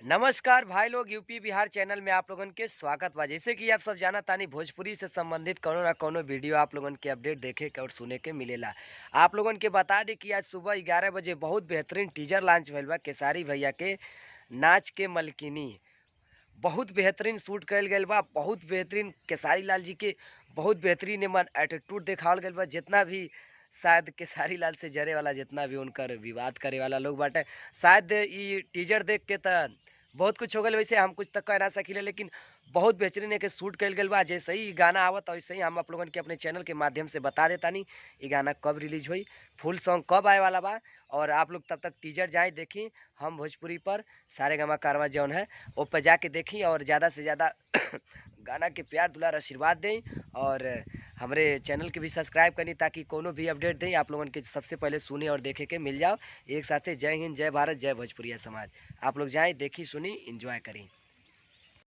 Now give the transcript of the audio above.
नमस्कार भाई लोग, यूपी बिहार चैनल में आप लोगन के स्वागत बा। जैसे कि आप सब जाना तानी, भोजपुरी से संबंधित कोनो ना कोनो वीडियो आप लोगन के अपडेट देखे के और सुने के मिलेला। आप लोगन के बता दी कि आज सुबह 11 बजे बहुत बेहतरीन टीजर लॉन्च भइल बा केसारी भैया के नाच के मलकिनी। बहुत बेहतरीन शूट कइल गइल बा, बहुत बेहतरीन केसारी लाल जी के बहुत बेहतरीन एमन एटीट्यूड देखावल गइल बा। जितना भी शायद केसारी लाल से जरे वाला, जितना भी उनकर विवाद करे वाला लोग बाटे, शायद ई टीजर देख के त बहुत कुछ हो गइल। वैसे हम कुछ तक कह ना सकीले, लेकिन बहुत बेहतरीन एके शूट कइल गइल बा। जैसे ही गाना आवत वैसे ही हम आप लोगन के अपने चैनल के माध्यम से बता देतानी ई गाना कब रिलीज होई, फुल सॉन्ग कब आए वाला बा। और आप लोग तब तक टीजर जाए देखी, हम भोजपुरी पर सारेगामा कारवा जौन है ओ पर जाके देखी और ज़्यादा से ज़्यादा गाना के प्यार दुलार आशीर्वाद दें और हमरे चैनल के भी सब्सक्राइब करी ताकि कोनो भी अपडेट दें आप लोगन के सबसे पहले सुने और देखे के मिल जाओ। एक साथे जय हिंद, जय भारत, जय भोजपुरिया समाज। आप लोग जाएँ, देखी, सुनी, एंजॉय करी।